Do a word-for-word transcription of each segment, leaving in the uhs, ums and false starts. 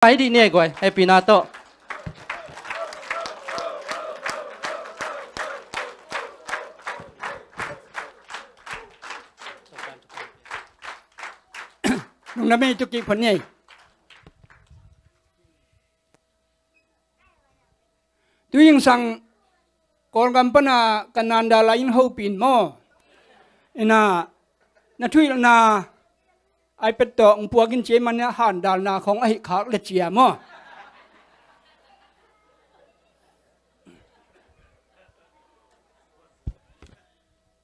Pai dih ni ei guai, hehpihna tawh. Nungna mei tu kik phot ni ei. Tuingsang Kawlgam pana ka nandala in hopih in maw? Ina, na thuhilhna iPad tawh hong puak in ci ei, man ina handalna khawng ahi khak le cia maw?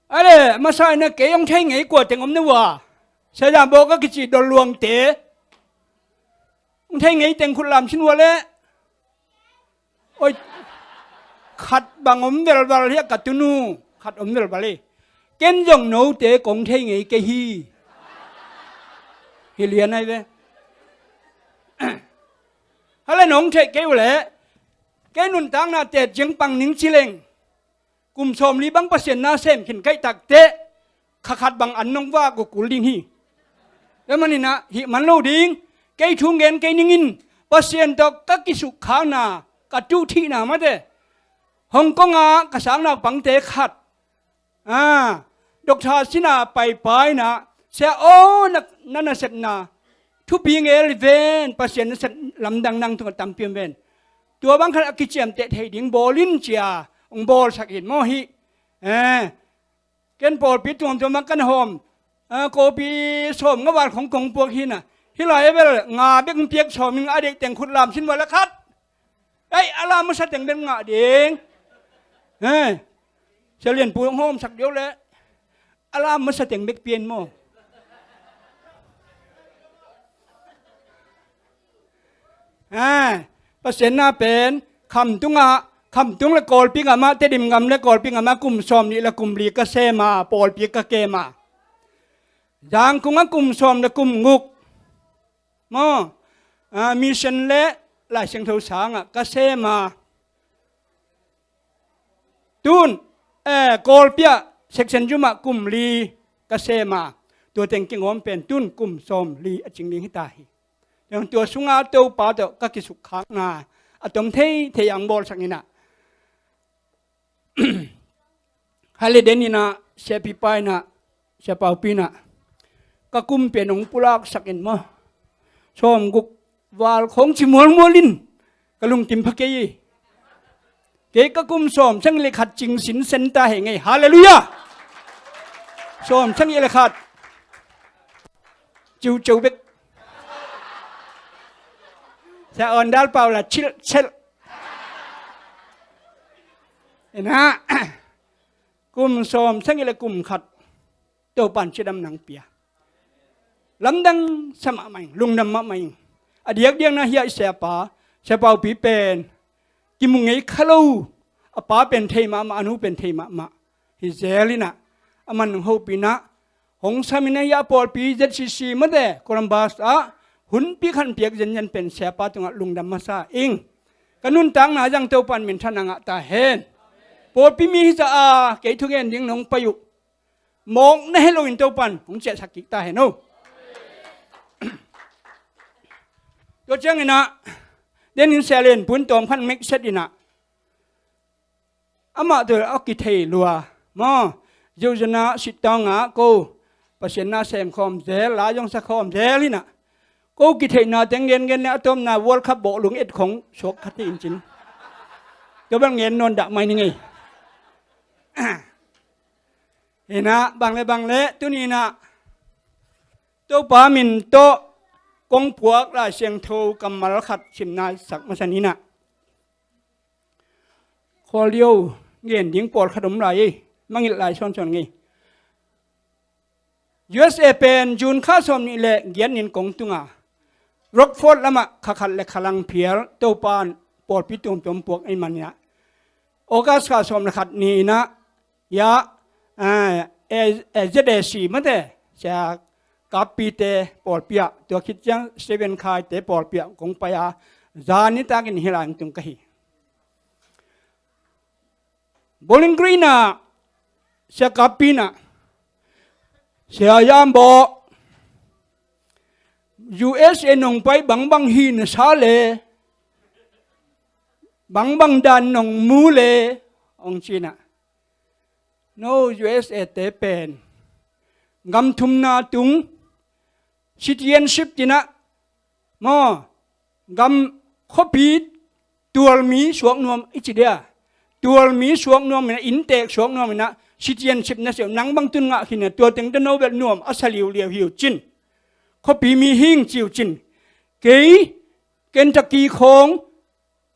Ale, masa ina kei hong thei ngei kua teng om na ua? Sia Zam Bawk a kici dol luangte. Hong thei ngei teng khut lam sin ua le. Oi, khat bang om velval hi a ka tunu, khat om velval hi. Ken zong note kong thei ngei kei hi. Hi lian ai ve. Hale nong thei kei uh le, kei nuntakna tet ciang pang ning ci leng. Kum sawmli bang Pasian na sem khin kaih takteh, kha khat bang an nong vak uh kul ding hi. Tua manin ah hih man lo ding, kei thu ngen kei ning in, Pasian tawh ka kisukkhakna, ka tuh thihna mate. Hong Kong ah ka sang naupangte khat, a, doctor sina paipai na, sia aw na, na nasepna, thupi ngel ven, Pasian nasep lamdang nang tungah tampi om ven. Tua bang khat a kiciamteh thei ding bawl in cia, hong bawlsak in maw hi. Eh, ken pawlpi tuamtuam ah kan hawm. Ah, kopi sawm nga val khong kong puak hi na. Hi lai a bel nga bek hong piak sawm in a deih teng khut lam sin val a khat. Ei, a lam masa teng bek ngah ding. Eh, Sia Lian Pu hong hawmsak deuh le. A lam masa teng bek pian maw? Ah, Pasian na pen, Khamtung ah, Khamtung le Kawlpi gam ah, Tedim gam le Kawlpi gam ah, kum sawm nih le kum li ka sem a, pawlpi ka kem a. Zangkung ah kum sawm le kum guk. Maw, ah, mission le Lai Siangtho sang ah ka sem a. Tun, eh, Kawlpi ah section zum ah kum li ka sem a, tua teng kingawm pen tun kum sawm li a cing ding hi ta hi. Tua sungah Topa tawh ka kisukkhakna a tom thei thei ang bawlsak in ah. Hale den in ah, siapipa in ah, siapaupi in ah, ka kum pen hong pulaksak in maw? Sawm guk val khong ci mualmual in, ka lungkim pha kei hi. Kei ka kum sawm sang le khat cing sinsen ta hei ngei. Halleluiah! Sawm sang le khat. Ciuciu bek. Sia awn dal pau la cil cel. Ina, kum sawm sang le kum khat. Topan cidam nang pia. Lamdang sa mahmah ing, lungdam mahmah ing. A diakdiak na hiah i siapa, siapaupi pen kimu ngei kha lo, a pa pen thei mahmah, a nu pen thei mahmah. Hi zel in ah, a man hong hopih in ah, hong sam in ah hiah pawlpi Z C C mate, Columbus ah, hunpi khan piak zenzen pen siapa tungah lungdam masa ing. Ka nuntakna zang Topan minthanna ngah ta hen. Pawlpi mi hi za a, kei thugen ding nong pai uh. Mawk na heh loin Topan hong ciahsak kik ta hen o. Tua ciangin ah, den in Sia Lian Pu in tawm khan mek set in ah, amah tawh a kithei lua maw? Zuzana sittawng ah ko Pasian na sem khawm zel, la zong sa khawm zel in ah, ko kitheihna teng gengen le a tawpna World Cup bawhlung et khong suak khat hi in cin. Tua bel ngen nawn dah mai ni ngei. Hi in ah, bang le bang le, tuni in ah, Topa min tawh kong puak Lai Siangtho kammal khat sim naisak masa ni in ah. Khawl dih, ngen ding pawlkhat om lai ei, mangngilh lai sawnsawn ngei. U S A pen June kha sawm nih le giat nin kong tung a, Rockford lamah kha khat le kha lang phial Topan pawlpi tuamtuam puak ahih manin ah, August kha sawm le khat ni in ah, hiah, eh, eh, Z A C mate, Sia Kappite pawlpi ah, tua khit ciang Stephen Khaite pawlpi ah kong pai a, zan nitakin hih lai hong tung ka hi. Bowling Green ah, Sia Kappi in ah, Sia Yambaw, U S A nong pai bangbang hi na sa le, bangbang dan nong mu le, ong cinah. No, U S A te pen gam thumna tung citizenship cinah, maw, gam khuapi tualmi suak nuam i ci dia. Tualmi suak nuam inah, inntek suak nuam inah, citizenship na siau, nang bang tun ngah khin a, tua teng tawh no bel nuam a sa liuliau hi uh cin. Khuapi mi hing ci uh cin. Kei Kentucky khawng,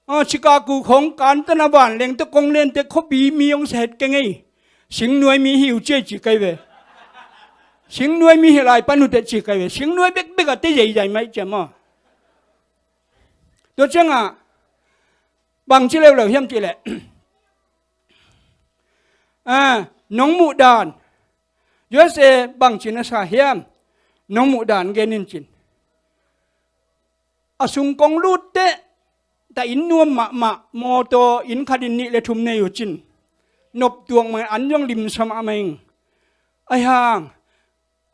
ah, Chicago khawng, kan tana vanleng tawh kong lente khuapi mi hong sa het keng ei. Singnuai mi hi uh ci ei ci kai ve. Singnuai mi hi lai pan uh teh ci kai ve. Singnuai bekbek a te zeizai mai cia maw. Tua ciangah bang ci leuleu hiam cih leh, ah, nong muh dan, U S A bang ci na sa hiam, nong muh dan gen in cin. A sung kong lut teh, ta inn nuam mahmah, mawtaw inn khat in nih le thum nei uh cin. Nop tuak mah in, an zong limsa mahmah ing. Ahi hang,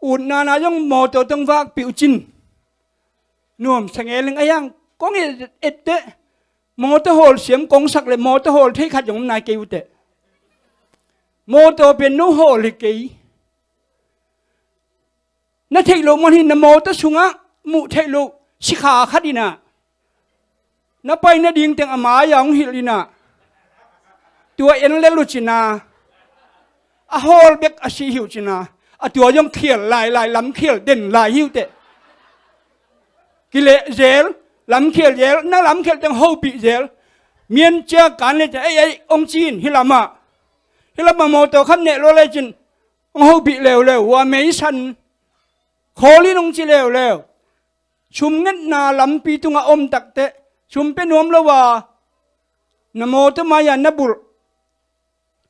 utna na zong mawtaw tawh vakpih uh cin. Nuamsa ngeleng, ahi hang kong et, et teh, mawtaw hawl siam kong sak le mawtaw hawl thei khat zong om nai kei uh teh. Mawtaw pen no hawl hi kei. Na theih loh man hi, na mawtaw sungah muh theih loh sikha khat inah, na pai nading teng a mai-a hong hilh inah, tua en lel uh cin a, a hawl bek a si hi uh cin a, a tua zong khial lailai, lamkhial den lai hi uh teh. Kileh zel, lamkhial zel, na lamkhial teng hopih zel. Miancia kan le cin, ei, ei, ong cin, hi lamah, hi lamah mawtaw khat neh lua le cin, ong hopih leuleu, hua meisan khawl in ong ci leuleu. Sum ngetna lampi tungah om takteh, sum pia nuam lo a, na mawtaw mai-a na bulh,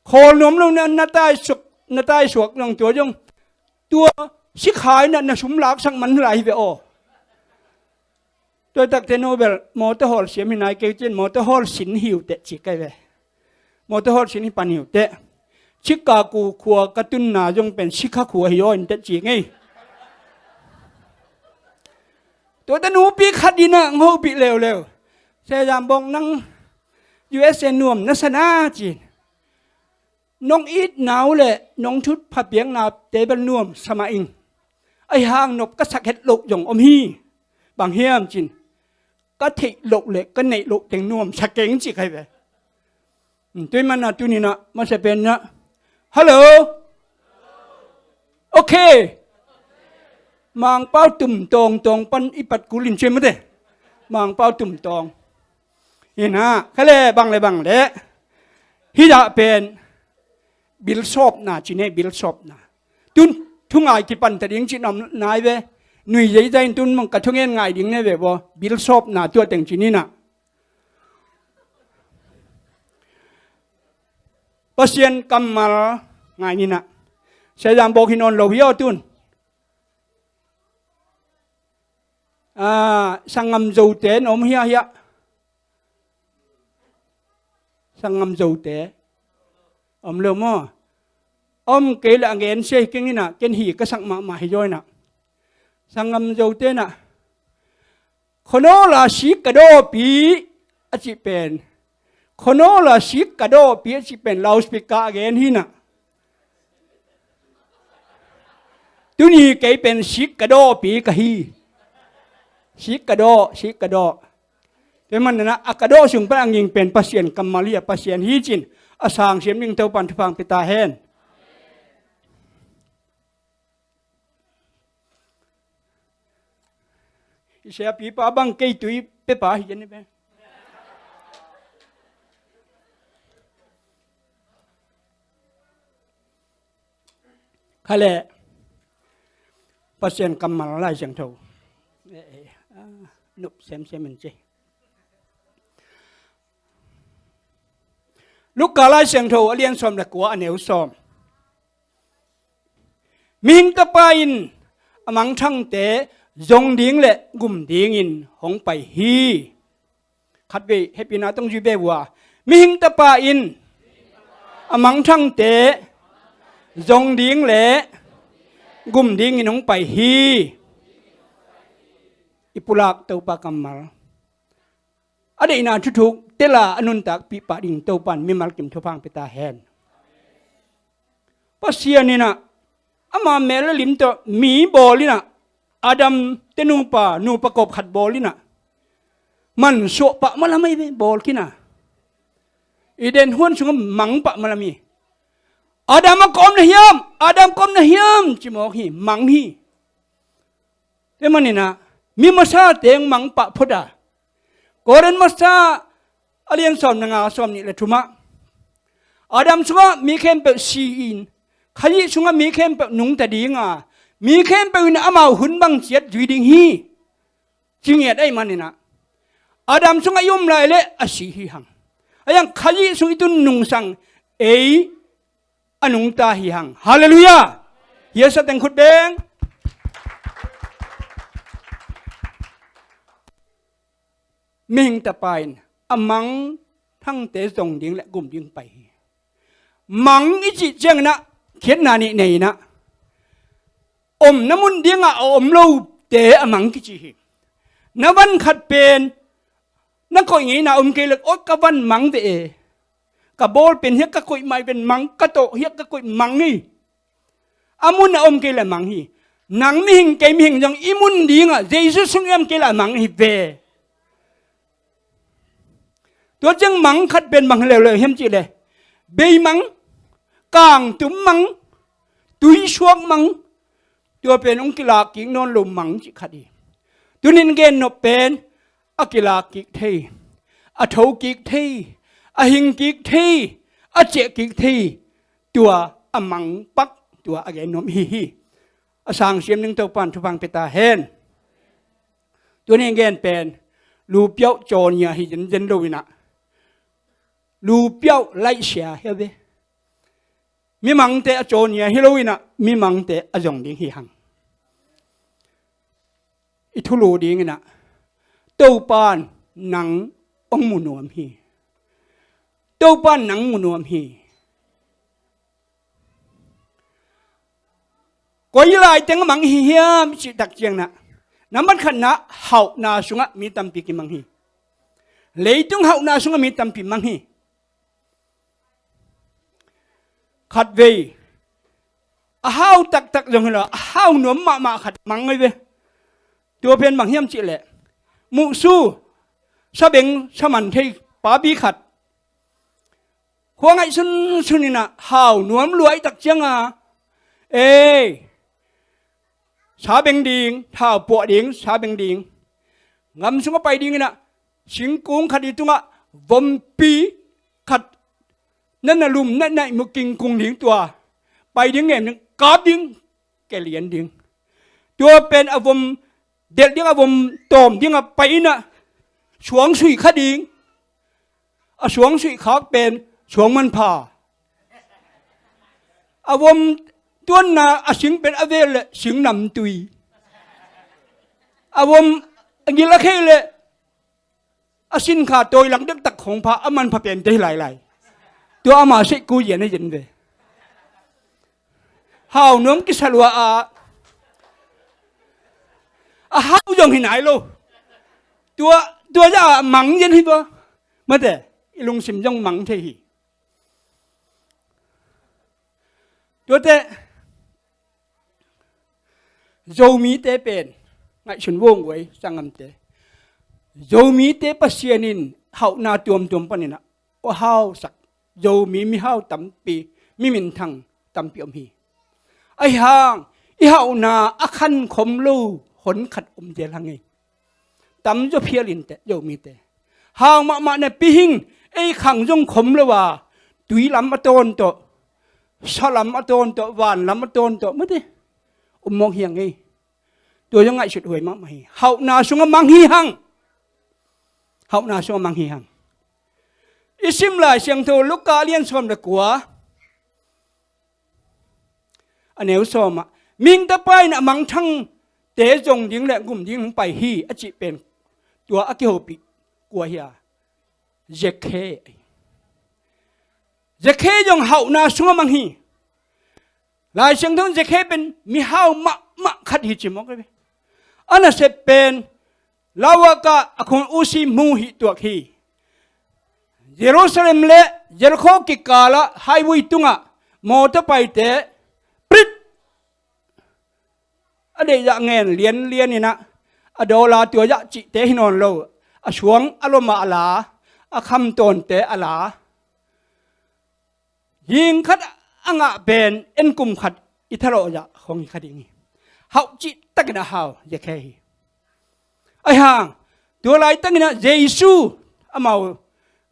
khawl nuam lo na, na taisuak, na taisuak zong tua zong, tua sikha inah na sum laksak man lai hi ve aw. Tua takteh no bel mawtaw hawl siam hi nai kei uh cin, mawtaw hawl sin hi uh teh ci kai ve. Mawtaw hawl sin hi pan hi uh teh. Chicago khua ka tunna zong pen sikha khua hi aw in teh ci ngei. Tua teh nupi khat inah ong hopih leuleu. Sia Zam Bawk, nang U S A nuam na sa na cin. Nong itna uh le nong thupha piaknate bel nuamsa mah ing. Ahi hang nop ka sak het loh zong om hi. Bang hiam cin, ka theih loh le ka neih loh teng nuamsa keng ci kai ve. Hmm, tua ahih manin ah tuni-in ah masa pen ah, hello. Okay. Mangpau tum tawng tawng pan i pat kul in ci mate. Mangpau tum tawng. Hi-in ah, kha le bang le bang le. Hih dah pen bil sawpna ci ne, bil sawpna. Tun thungai kipan ta ding ci nuam nai ve. Nui zeizai in tun mong ka thungen ngai ding ne ve baw. Bil sawpna tua teng ci ni-in ah. Pasian kammal ngai ni-in ah. Sia Zam Bawk hi nawn lo hi aw tun. Ah, sanggam Zote na om hia hia. Sanggam Zote om lo maw? Om kei leh a gen sia hi keng in ah, ken hi ka sak mahmah hi zaw in ah. Sanggam Zote in ah, Khuanawl a sik ka dawpi a cih pen, khuanawl a sik ka dawpi a cih pen loudspeaker a gen hi-in ah. Tuni kei pen sik ka dawpi ka hi. Sik ka daw, sik ka daw. Tua ahih manin ah, a ka daw sung pan a ging pen Pasian kammal hi a, Pasian hi ci-in a sang siam ding Topa'n thupha hong pia ta hen. I siapipa bang kei tui pia pa hi ken ni pe. Kha le Pasian kammal Lai Siangtho. Eh, eh, ah, nup semsem in ci. Luka Lai Siangtho a lian sawm le kua, a neu sawm. Mihing Tapa in a mangthangte zong ding le gum dingin hong pai hi. Khatvei hehpihna tawh zui ve uh a. Mihing Tapa in a mangthangte zong ding le gum dingin hong pai hi. i pulak Topa kammal a deihna thuthuk tela a nuntakpih pah ding Topa in mimal kim thupha pia ta hen. Pasian in ah ama mel le lim tawh mi bawl in ah, Adam te nupa, nupa kawp khat bawl in ah, man suah pah malam ahi ve, bawl khin a. Eden huan sungah mang pah malam hi. Adam a kawm na hiam, Adam kawm na hiam ci mawk hi, mang hi. Tua manin ah mi masa teng mang pah phot a. Korin masa a lian sawm na nga, sawm nih le thumah, Adam sungah mi khempeuh si-in, Khrih sungah mi khempeuh nungta ding a, mi khempeuh in amau hun bang ciat zui ding hi, ci ngiat ahih manin ah, Adam sungah i om lai leh a si hi hang. Ahi hang Khrih sung i tun nungsang ei a nungta hi hang. Halleluiah! Hiasa teng khut beng. Mihing tapa in a mangthangte zong ding le gum ding pai hi. Mang i cih ciangin ah khiatna nih nei in ah, omna mun dingah a om lote a mang kici hi. Na van khat pen na koih ngeina om kei leh, oi, ka van mang ve e. Ka bawl pen hiah ka koih mai pen mang, ka tawh hiah ka koih mang hi. A mun a om kei leh mang hi. Nang mihing, kei mihing zong i mun dingah Jesu sung i om kei leh mang hi ve. Tua ciang mang khat pen bang hi leuleu hiam cih leh, bei mang, kangtum mang, tuisuak mang, tua pen hong kilak kik nawn lo mang cih khat hi. Tunin gen nop pen a kilak kik thei, a tho kik thei, a hing kik thei, a ciah kik thei, tua a mang pak, tua a gen nop hi hi. A sang siam ding Topa in thupha pia ta hen. Tunin gen pen lupiauh cawnia hi zenzen lo in ah, lupiauh laihsia hi a ve. Mimangte a cawnia hi lo in ah, mimangte a zong ding hi hang. I thulu ding in ah, Topa in nang hong mu nuam hi. Topa in nang mu nuam hi. Koi lai teng a mang hi hiam i cih tak ciangin ah, nambat khatna, hauhna sungah mi tampi kimang hi. Leitung hauhna sungah mi tampi mang hi. Khatvei a hau taktak zong hi lo, a hau nuam mahmah khat mang ahi ve. Tua pen bang hiam cih leh, muhsu, sabeng saman thei papi khat, khua ngaih sunsun in ah hau nuam lua ahih tak ciangin, ei, sabeng ding, thau puah ding, sabeng ding, gam sungah pai ding in ah, singkung khat i tungah vompi khat na na lum na naih mu kingkung ding, tua pai ding, ngen ding, kap ding, kelian ding. Tua pen a vom delh ding, a vom tawm ding a pai in ah, suang suih kha ding. A suang suih khak pen suang manpha. A vom tuanna a sing pen a vel le sing namtui. A vom a ngil a khei le a sinkha tawi lak dektak khawng pha, a manpha pen te hi lailai. Tua ama seih ku zian a zen ve. Hau nuam kisa lua a, a hau zong hi nai lo. Tua, tua zah a mang zen hi tua. Mate, i lungsim zong mang thei hi. Tuate, Zomite pen, ngaihsun vong guai, sanggamte. Zomite Pasian in hauhna tuamtuam panin ah a hausak Zomi mihau tampi, mi minthang tampi om hi. Ahi hang, i hauhna a khankhom lo hon khat om zel hang hi. Tamzaw phial inteh Zomite. Hau mahmah na pihing, ei khang zong khom lo a, tui lam a tawn tawh, sa lam a tawn tawh, van lam a tawn tawh, mate, um mawk hi hang ei. Tua zong ngaihsut huai mahmah hi. Hauhna sungah mang hi hang. Hauhna sungah mang hi hang. I sim Lai Siangtho Luka a lian sawm le kua, a neu sawm ah, mihing tapa in a mangthangte zong ding le gum ding hong pai hi a cih pen, tua a kihopih kua hi a, Zakhe. Zakhe zong hauhna sungah mang hi. Lai Siangtho in Zakhe pen mihau mahmah khat hi ci mawk hi ve. A nasep pen Lauak ah a khun usi hmu hih tuak hi. Jerusalem le Jericho kikalah highway tungah mawtaw paite prit a deihzah ngen lianlian inah a dawla tuazah cihte hi nawn lo. A suang a lom ah a la, a khamtawnte a la. Hing khat a ngah pen en kum khat i thalawhzah khong hi kha ding hi. Hauh cihtakin a hau Zakhe hi. Ahi hang tua laitakinah Jesu amau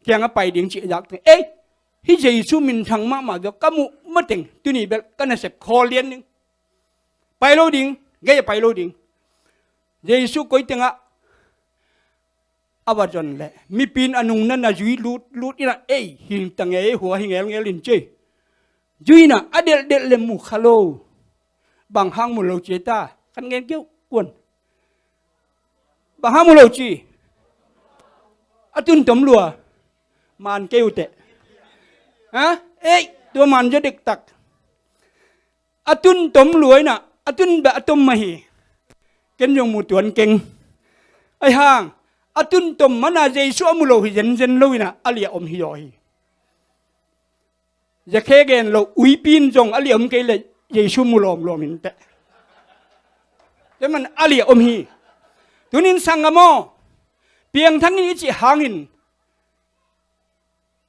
kiangah pai ding cih a zak teng, ei, hih Jesu minthang mahmah zaw ka muh mateng tuni bel ka nasep khawl lian ding. Pai lo ding, gei a pai lo ding. Jesu koi tengah a va zon leh mipi in a nungna na zui lutlut inah, ei, hing ta ngei hua hi ngelngel in ci. Zui inah a delhdelh le mu kha lo. Bang hang mu lo ci ta, kan ngen keuh kuan. Bang hang mu lo ci. A tun tom lua. Man kei uh teh. Ha? Ei, tua man zaw dektak. A tun tom lua inah a tun beh a tom mah hi. Ken zong mu tuan keng. Ahi hang a tun tom mana Jesu a mu lo hi zenzen lo inah a liah om hi zaw hi. Zakhe gen lo uipi in zong a liah om kei le Jesu mu lawmlawm in teh. Tua man a liah om hi. Tunin sanggam aw, piangthak in i cih hangin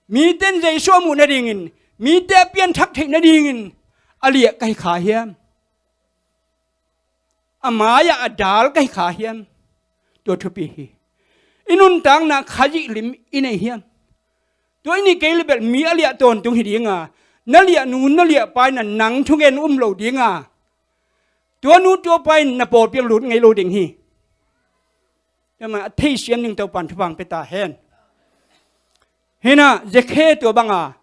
mite in Jesu a muh nadingin, mite a pianthak theih nadingin a liah ka hi kha hiam? A mai-ah a dal ka hi kha hiam? Tua thupi hi. I nuntakna Khazih lim i nei hiam? Tua i nih kei le bel mi a liah tawntung hi dinga, na liah nu na liah pa in a nang thungen um lo dinga, tua nu tua pa in na pawlpi ah lut ngei lo ding hi. Tua mah a theisiam ding Topan thupha pia ta hen. Hinah Zakhe tua banga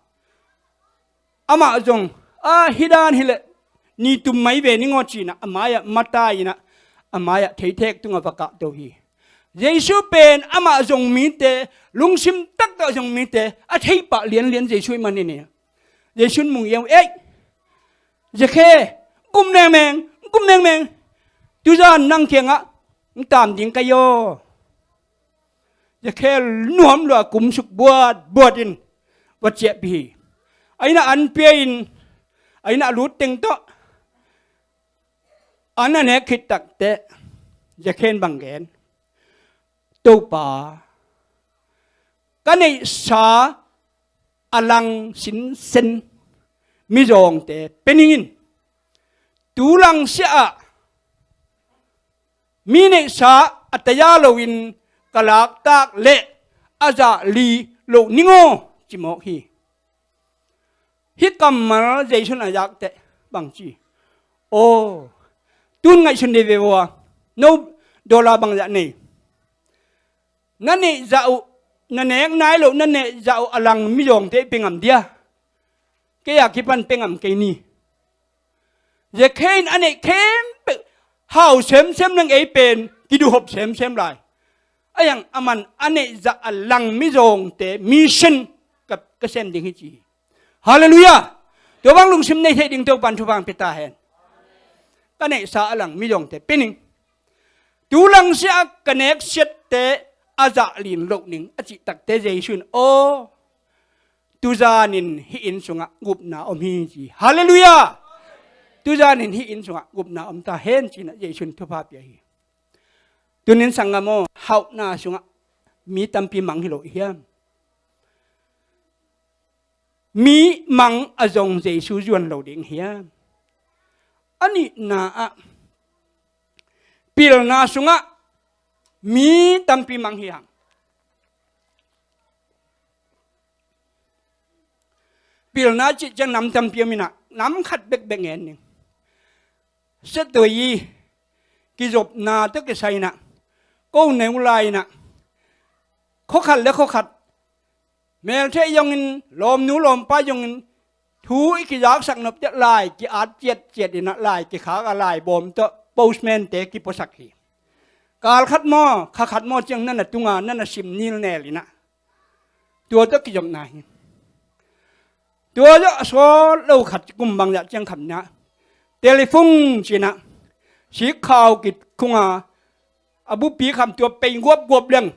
amah zong, a, hih dan hileh ni tum mai ve ning aw ci-inah a mai-ah matai inah a mai-ah theithek tungah va kahto hi. Jesu pen amah zong mite, lungsim taktak zong mite a theipah lianlian Jesu i man hi ni. Jesu in mung iau, ei, Zakhe, gum mengmeng, gum mengmeng. Tuzan nang kiangah hong tam ding ka hi aw. Zakhe nuam lua kumsuk buatbuat in va ciahpih hi. A innah an pia in, a innah a lut teng tawh an a nek khit takteh Zakhe in bang gen? Topa, ka neihsa a lang sinsen mizawngte pia ning in, tu langsiah ah mi neihsa a taya loin ka laktak leh a zah li loh ning aw, ci mawk hi. Hih kammal Jesu in a zak teh bang ci? Aw, tun ngaihsun dei ve ua, no dollar bangzah nei? Na neih zah uh, na nek nai loh na neih zah uh a lang mizawngte i pia ngam dia? Kei a kipan pia ngam kei ni. Zakhe in a neih khempeuh hau semsem nang ei pen kiduhhop semsem lai. A yang a man a neih zah a lang mizawngte mission ka, ka sem ding hi ci hi. Halleluiah. Tua bang lungsim nei theih ding Topan thupha pia ta hen. Ka neihsa a lang mizawngte pia ning. Tu langsiah ka nek siatte a zah li loh ning a cih takteh Jesu in, aw, tuzanin hih inn sungah gupna om hi ci. Halleluiah. Tuzanin hih inn sungah gupna om ta hen ci-inah Jesu in thupha pia hi. Tunin sanggam aw, hauhna sungah mi tampi mang hi lo hiam? Mi mang a zong Jesu zuan lo ding hiam? A nihna ah pilna sungah mi tampi mang hi hang. Pilna cih ciang nam tampi om inah nam khat bekbek ngen ning. Siatui i kizopna tawh kisai inah ko neu lai inah khua khat le khua khat, meltheih zongin, lawmnu lawmpa zongin, thu i kizaksak nop ciah lai ki-at ciatciat inah lai kikhak a lai bawm tawh postman-te kipuasak hi. Kal khat maw, kha khat maw ciang na na tunga na na sim nilnel inah tua tawh kizopna hi. Tua zawh a sawt lo khat kum bangzah ciang khat inah telephone ci-inah sikkhau kikhunga a bupi kham tua pei guapguap leng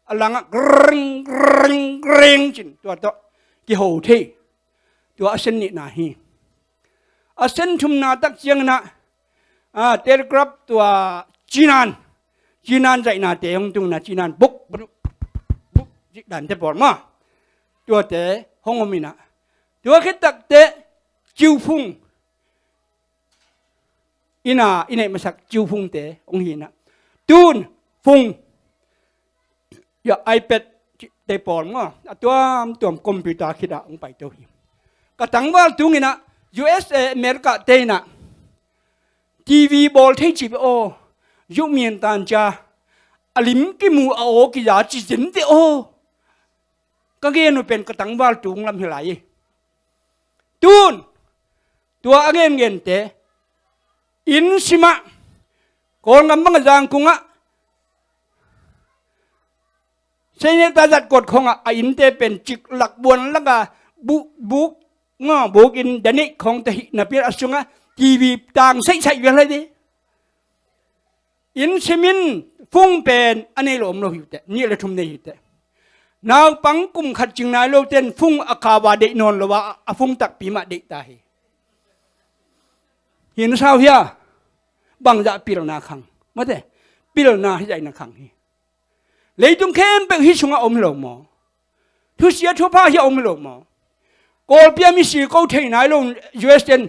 a langah gring gring gring cin tua tawh kiho thei. Tua a sen nihna hi. A sen thumna tak cianginah a, telegraph tua cinan cinan zaihnate hong tungna cinan buk buk buk cih dante pawl maw? Tuate hong om inah tua khit takteh ciuphung ina i neih masak ciuphungte hong hi inah tun phung ya iPad te pawl maw a tuamtuam computer khitah hong paito hi. Ka tangval tunginah U S A America te inah T V bawl thei ci ve aw. Zuh mian tan cia a lim kimu a aw kiza ci zente aw. Ka gen uh pen ka tangval tung lam hi lai hi. Tun tua a gengente inn simah Kawlngam bang a Zangkungah Senator zat kot khongah a innte pen cik lak buan laka buk buk nga buk in daneih khong ta hih napi a sungah T V tang saihsaih vial hai de. Inn simin phung pen a nei lo om lo hi uh teh, nih le thum nei hi uh teh. Naupang kum khat cing nai lo ten phung a kava deih nawn lo a, a phung takpi mah deih ta hi. Hi na sau hia? Bangzah pilna khang mate, pilna hi zaina khang hi. Leitung khempeuh hi sungah om hi lo maw? Thusia thupha hi a om hi lo maw? Kawlpi a misi ko thei nai lo U S ten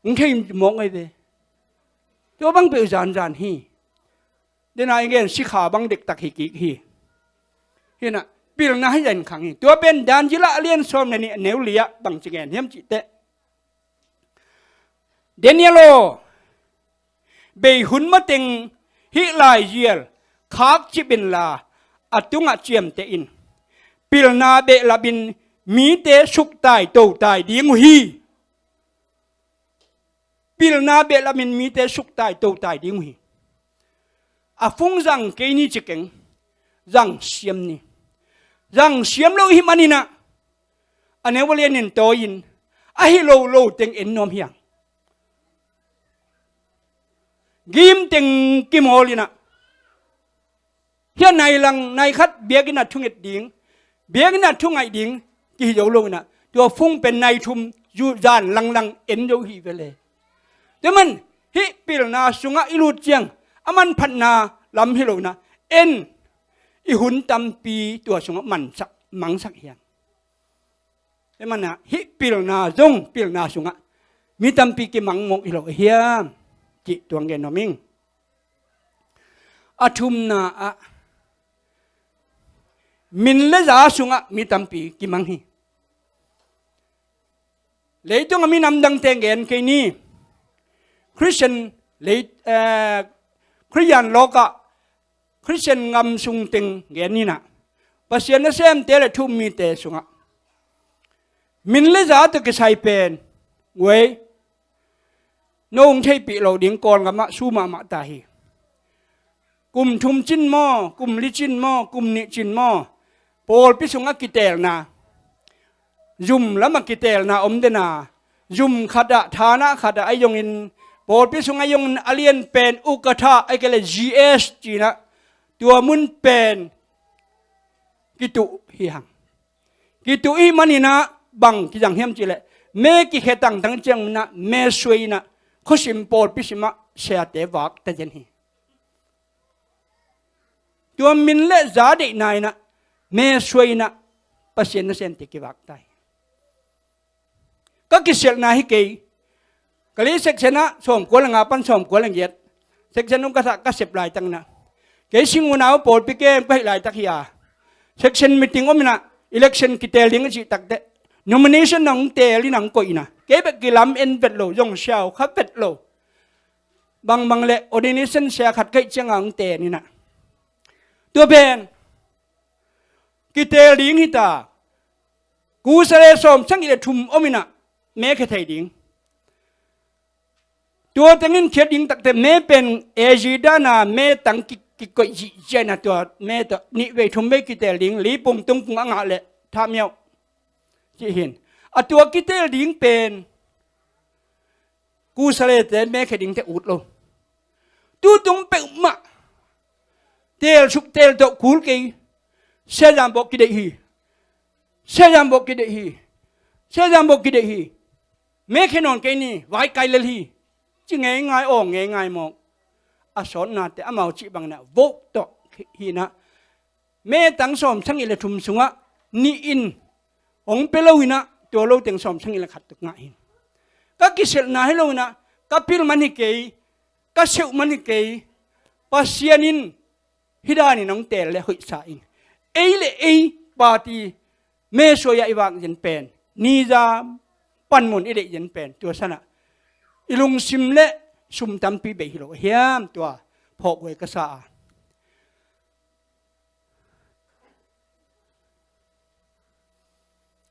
hong thei mawk ngai ve. Tua bang peuh zanzan hi. Dena i gen sikha bang dektak hi kik hi. Hinah pilna hi zan khang hi. Tua pen dan zila a lian sawm le nih a neu liah bang ci gen hiam cihteh, Daniel aw, bei hun mateng hih laizial khak cip inla a tungah ciamteh in. Pilna behlapin mite suktai totai ding uh hi. Pilna behlapin mite suktai totai ding uh hi. A phung zang kei ni ci keng, zang siam ni. Zang siam lo hi maninah a neu a lianin tawi-in a hi lo lo teng en nuam hiang. Gim teng kimawl inah hia nai lang nai khat biakinn ah thunget ding, biakinn ah thungaih ding kihi zo lo inah tua phung pen nai thum zan langlang en zo hi ve le. Tua man hih pilna sungah i lut ciang a manphatna lam hi lo inah en i hun tampi tua sungah mansak mangsak hiang. Tua manah hih pilna zong pilna sungah mi tampi kimang mawk hi lo a hiam cih tuang gen nuam ing. A thumna ah min le za sungah mi tampi kimang hi. Leitung a minam dangte gen kei ni. Khristian lei, eh, Khristian lawkah Khristian ngam sung teng gen ninah Pasian nasemte le thu-um mite sungah min le za tawh kisai pen guai no hong theihpih lo ding Kawlngamah su mahmah ta hi. Kum thum cin maw, kum li cin maw, kum nih cin maw, pawlpi sungah kiteelna, zum lamah kiteelna om dena, zum khatah, thana khatah ahi zongin, pawlpi sungah ahi zongin a lian pen ukatha ahi kei le G S cinah tua mun pen kituh hi hang. Kituh hi maninah bang kizang hiam cihleh me kikhe tangtang cianginah me suai inah khuasim pawlpi simah siate vak ta zen hi. Tua min le za deihna inah me suai inah Pasian nasemte kivak ta hi. Ka kisialhna hi kei. Ka li section ah sawmkua le nga pan sawmkua le giat section um ka sep laitak inah kei sing unau pawlpi kem ka hih laitak hi a, section meeting om inah election kiteel ding a cih takteh nomination nang teel inah hong koih inah kei bek kilam en vet lo, zong siau kha vet lo. Bangbang le ordination sia khat ka hih cianga hong teel inah tua pen kiteel ding hita. Kusa le sawm sang ih le thum om inah me khe thei ding. Tua tengin khiat ding takte me pen A G dana me tang ki, kikoih zihziah inah tua me tawh nih vei thum vei kiteel ding, li pung tung pung a ngah le thahmiauh cih hin. A tua kiteel ding pen kusalete me khe dingte ut lo. Tutung peuhmah Teel suk teel tawh kul kei. Siazam bawh kideih hi. Siazam bawh kideih hi. Siazam bawh kideih hi. Mekhia nawn kei ni, vaikai lel hi. Ci ngeingai aw, ngeingai mawk. A sawtnate amau cih bangin ah vote tawh hi inah, metang sawmsagih le thum sungah nih in hong pia lo inah, tua lo teng sawmsagih le khat tuk ngah hi. Ka kiselhna hi lo inah, ka pil man hi kei, ka seuh man hi kei. Pasian in hih danin hong teel le hoihsa ing. Ei le ei party mesuai-ah i vak zen pen, nizam panmun i deih zen pen, tua sanah i lungsim le sum tampi bei hi lo a hiam, tua phawkhuai ka sa a.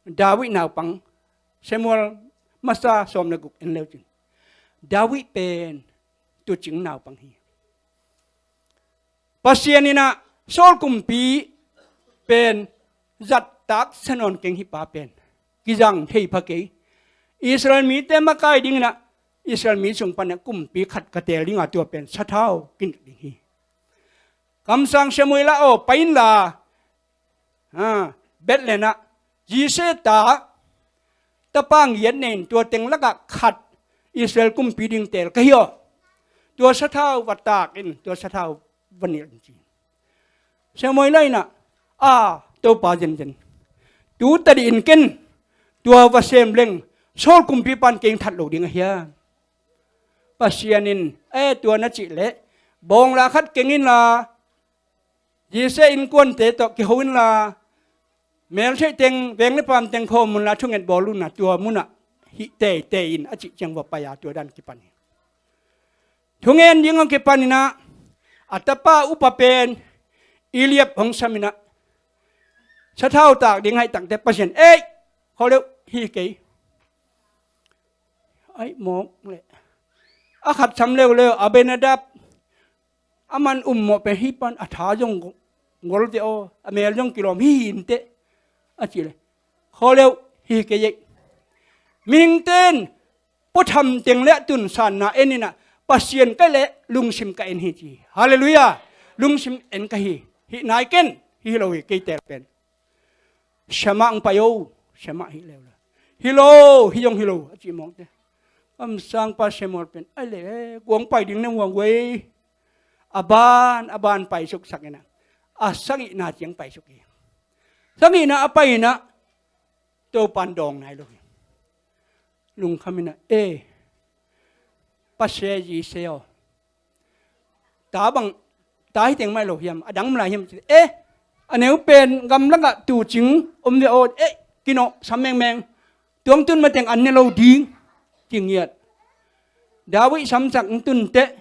David naupang, Samuel masa sawm le guk en leucin, David pen tuucing naupang hi. Pasian inah Saul kumpi pen zattak sa nawn keng, hih pa pen kizang thei pha kei. Israel mite makai dinginah Israel mi sung panah kumpi khat ka teel dinga, tua pen sathau kinek ding hi. Kamsang Samuel ah aw, pai inla, Bethlehem ah Jesse ta tapa ngiat nei in, tua teng lakah khat Israel kumpi ding teel ka hi aw. Tua sathau va tak in, tua sathau va nilh in, ci. Samuel inah, a, Topa zenzen, tu tadih in ken tua va sem leng Saul kumpipa in kei hong that lo ding a hiam? Pasian in, e, tua na cih leh bawngla khat keng inla, Jesse innkuante tawh kiho inla, meltheih teng, veng le paam teng khawm unla, thunget bawl unla, tua munah hih teitei in, a cih ciang va pai a, tua dan kipan hi. Thungen ding a kipan inah a tapa upa pen Eliab hong sam inah, sathau tak ding haih takte Pasian, ei, khaw leuh, hi kei. Ai, mawk le. A khat sam leuleu, Abinadab, a man um mawh pen hih pan, a tha zong ngol te aw, a mel zong kilawm hi hi inteh, a cih leh, khaw leuh, hi kei ei. Mihingte in puatham teng le a tunsanna en inah, Pasian ka leh lungsim ka en hi, ci. Halleluiah. Lungsim en ka hi. Hih nai ken, hi lo hi kei teel pen. Siamah hong pai o, siamah hi leuleu. Hi lo, hi zong hi lo, a cih mawkte. Kamsangpa Samuel pen, ai le, kua hong pai ding na muang guai. A ban a ban paisuk sak inah, a sagihna ciang paisuk hi. Sagihna a pai inah Topa in dawng nai lo hi. Lungkham inah, e, pase Jesse aw, ta bang, ta hi teng mah hi lo hiam, a dang mah lai hiam, ci. E, a neu pen gamlakah tuucing om ve aw, e, kinawh sam mengmeng, tua hong tun mateng an ne lo ding, ci ngiat. David samsak hong tun teh,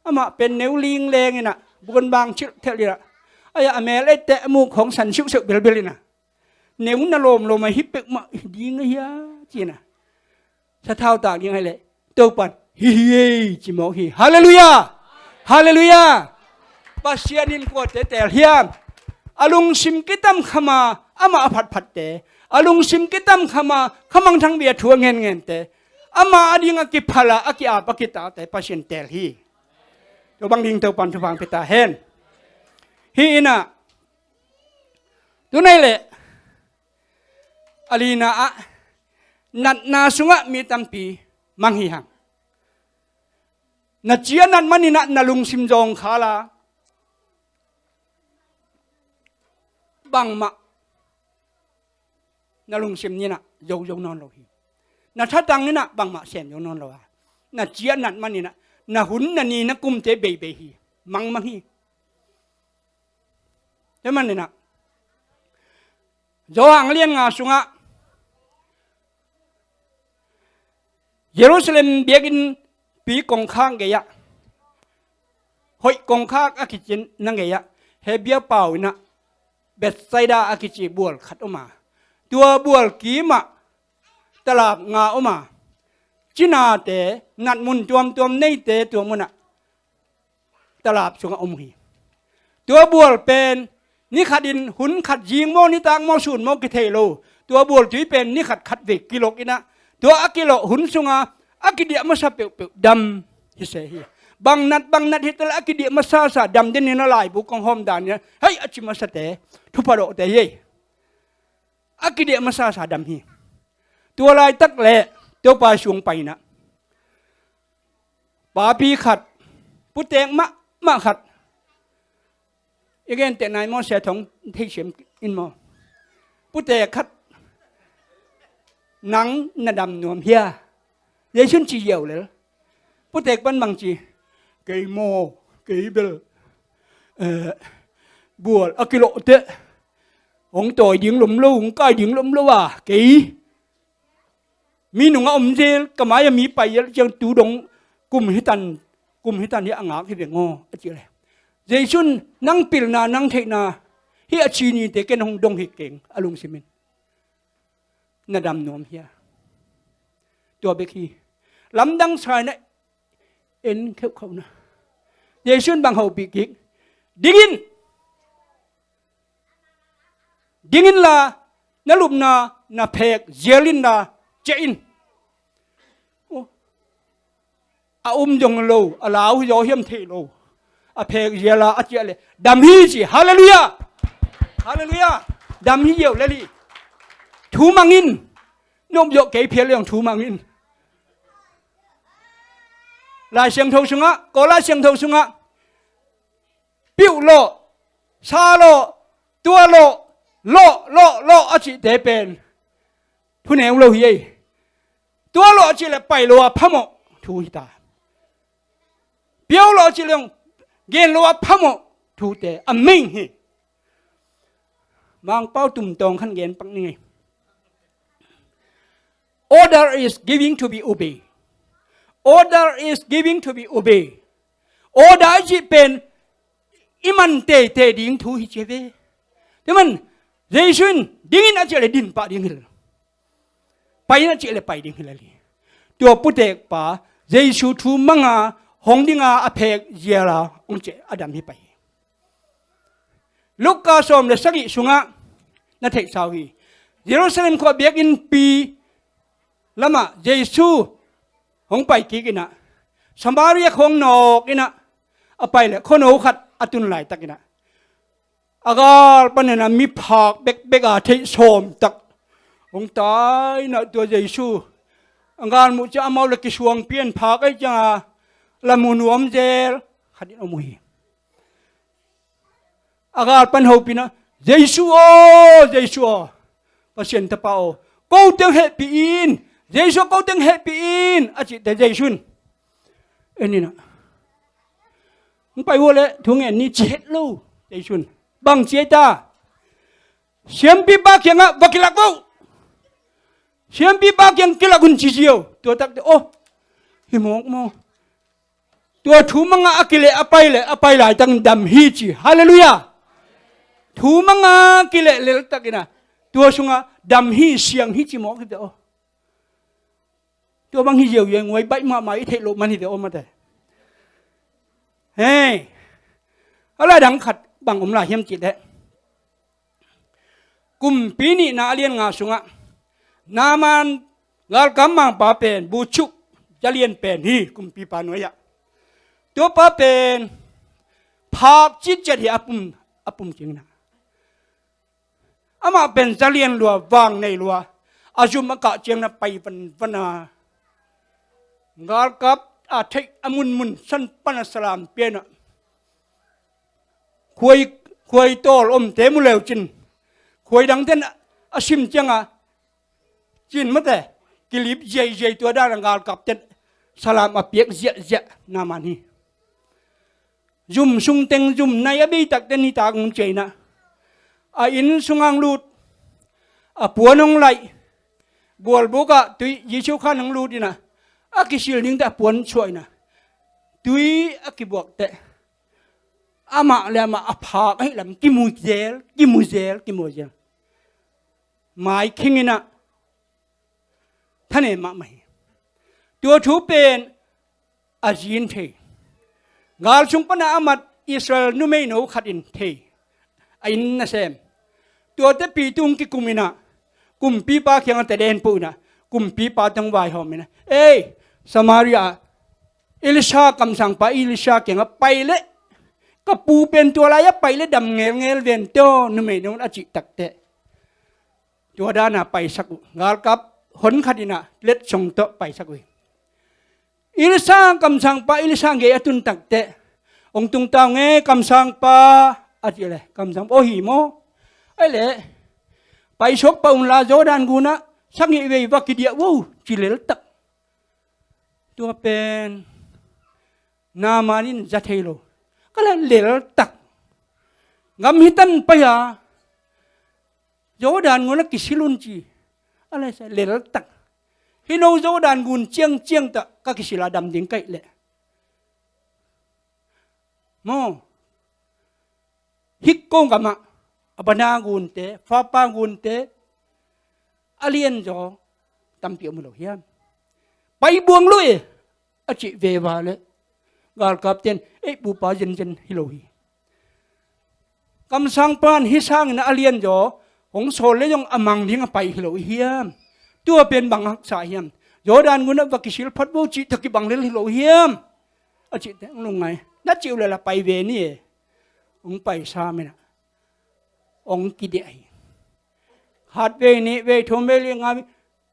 amah pen neu lingleng inah, bukan bang chilh thelh inah, ai, a mel et teh a muk hong san siuhseuh bilbil inah, neu na lawmlawm a hi peuhmah ding a hia, ci inah, sathau tak ding ahih leh Topa in, hi hi ei, ci mawk hi. Halleluiah. Halleluiah. Pasian in kuate teel hiam? A lungsim kitamkham a, amah a phatphatte, a lungsim kitamkham a, khamangthang bia thu a ngenngente, amah a ding a kiphal a, a ki-ap a kitate Pasian teel hi. Tua bang ding Topa in thupha hong pia ta hen. Hih inah, tu nai leh a lina ah, natna sungah mi tampi mang hi hang. Na ci a nat man inah na lungsim zawngkhal a, bangmah na lungsim inah zo zo nawn lo hi. Na thatang inah bangmah sem zo nawn lo a, na ci a nat man inah na hun, na ni, na kumte beibei hi. Mangmang hi. Tua man inah Johan lian nga sungah Jerusalem biakinnpi kongkhak gei-ah, hoih kongkhak a kici na gei-ah, Hebru pau inah Bethsaida a kici bual khat om a, tua bual kimah talap nga om a, cinate, natmun tuamtuam neite tua munah talap sungah om uh hi. Tua bual pen ni khatin hun khat, zing maw, nitak maw, sun maw kithei lo. Tua bual tui pen ni khat khatvei kilok inah, tua a kilok hun sungah a kidiah masa peuhpeuh dam hi se hi. Bang nat, bang nat hi ta leh a kidiah masasa dam den in a laibu kong hawm dan in a, hei, a ci masate, thupha dawhte hi ei. A kidiah masasa dam hi. Tua laitak leh Topa sung pai in a, papi khat, putek mahmah khat, i genteh nai maw, Sia Thong theisiam in maw? Putek khat, nang na dam nuam hia? Jesu'n ci ziau lel. Putek pan bang ci? Kei maw, kei bel, eh, bual a kilawh teh hong tawi ding lom lo, hong kai ding lom lo a, kei mi nungah om zel, ka mai-ah mi pai zel ciang tu dong kum hi tan, kum hi tan hi a ngak hi veng aw, a cih leh, Jesu'n nang pilna, nang theihna hi a ci nite ken hong dong hi keng, a lungsim in. Na dam nuam hia? Tua bek hi. Lamdang sa in a en kheuhkheuh na. Jesu'n bang hopih kik? Ding in! Ding inla, na lupna na phek zial inla, ciah in. Oh. A um dong lo, a lau hi zaw hiam thei lo. A phek zial a, a ciah leh dam hi ci. Halleluiah! Halleluiah! Dam hi ziau lel hi. Thu mang in. Nop zawh kei phial leng thu mang in. Lai Siangtho sungah, Kawl Lai Siangtho sungah, piuh lawh, sa lawh, tua lawh, lawh, lawh, lawh a cihte pen thuneu lo hi ei. Tua lawh a cih leh pai lo a phamawh thu hi ta. Piau lawh a cih leh gen lo a phamawh thute a meng hi. Mangpau tumtawng khan gen pak ni ngei. Order is giving to be obey. Order is giving to be obey. Order a cih pen i man teitei ding thu hi ci ve. Tua man, Jesu in ding in a cih leh din pah ding hi lo. Pai in a cih leh pai ding hi lo hi. Tua putekpa, Jesu thu mang a, hong ding a, a phek zial a, hong ciah a dam hi pai hi. Luka sawm le sagih sungah na theihsa uh hi. Jerusalem khua biakinnpi lamah Jesu hong pai kik in a, Samaria khua nawk in a, a pai leh khuano khat a tun laitak in a, a gal pan in a mi phak bekbek a theih sawm tak hong tai in a, tua Jesu a gal muh ciang amau leh kisuang pian phak ei ciang a, la mu nuam zel khat in om uh hi. A gal pan hopih in a, Jesu aw, Jesu aw, Pasian Tapa aw, ko teng hehpih in, Jesu aw, ko teng hehpih in, a cihte Jesu in en in a, hong pai uh leh thu ngen ni ci het lo. Jesu in bang ci ei ta? Siampipa kiangah va kilak vo. Siampipa kiang kilak un ci ziau. Tua tak teh, oh, hi mawk maw. Tua thu mang a a kileh a pai leh, a pai laitak dam hi ci. Halleluiah. Thu mang a kileh lel tak in a, tua sungah dam hi, siang hi ci mawk hi teh aw. Tua bang hi ziau hi, nguai baih mahmah i theih loh man hi teh aw mate. Hei. A lai dang khat bang om lai hiam cih leh, Kumpi nihna a lian nga sungah Naaman galkap mangpa pen bucuk zalian pen hi, kumpipa nuai-ah. Tuapa pen phak citciat hi a pum, a pum kingna. Amah pen zalian lua, vang nei lua, a zum a kah ciang na pai vanvan a, galkap a theih a munmun san pan a salam pia in a, khuai, khuai tawl omte mu leu cin, khuai dangten a sim cianga cin mate, kilip ziaiziai, tua dan a galkapten salam a piak ziahziah Naaman hi. Zum sung teng, zum nai a beitakte nitak hong ciah in a, a inn sungah hong lut, a puan hong laih, gualbuk ah tui, Jesu khan hong lut in a, a kisil dingte a puan suah in a, tui a kibuak teh, amah le amah a phak ahih lam kimu zel, kimu zel, kimu zel. Mai khing in a, thanem mahmah hi. Tua thu pen a zi in thei. Gal sung pan a a mat Israel numeino khat in thei. A inn nasem. Tuate pi tung kikum in a, kumpipa kiangah teh den peuh in a, kumpipa teng vaihawm in a, ei, Samaria ah Elisha kamsangpa Elisha kiangah pai leh, ka pu pen tua lai-ah pai leh dam ngelngel ven teh aw, numei nong a cih takteh tua dana paisak uh. Galkap hon khat inah letsong tawh paisak uh hi. Elisha kamsangpa Elisha gei a tun takteh, hong tungta ung e kamsangpa, a cih leh kamsangpa, aw hi maw? Ai leh paisuak pah unla Jordan gunah sagih vei va kidiah vo, ci leltak. Tua pen Naaman in za thei lo. Ka leh leltak. Gam hitan pai-a Jordan gunah kisil un ci. A leh sa leltak. Hih no Jordan gun ciangciang tah ka kisil a dam ding ka hih leh maw? Hih ko gamah Abana gunte, Farpar gunte, a lianzaw tampi om lo hiam? Pai buang lo e, a cih veva leh galkapten, ei pupa, zenzen hi lo hi. Kamsangpan hih sangin a lianzaw hong sawl leh zong a mang ding a pai hi lo hiam? Tua pen bang haksa hiam? Jordan gunah va kisil phot vo cih tawh kibang lel hi lo hiam? A cih teh hong lungngai. Na cih uh leh la pai ve ni e. Hong pai sam inah hong kidiah hi. Khat vei, nih vei, thum vei, li, nga vei,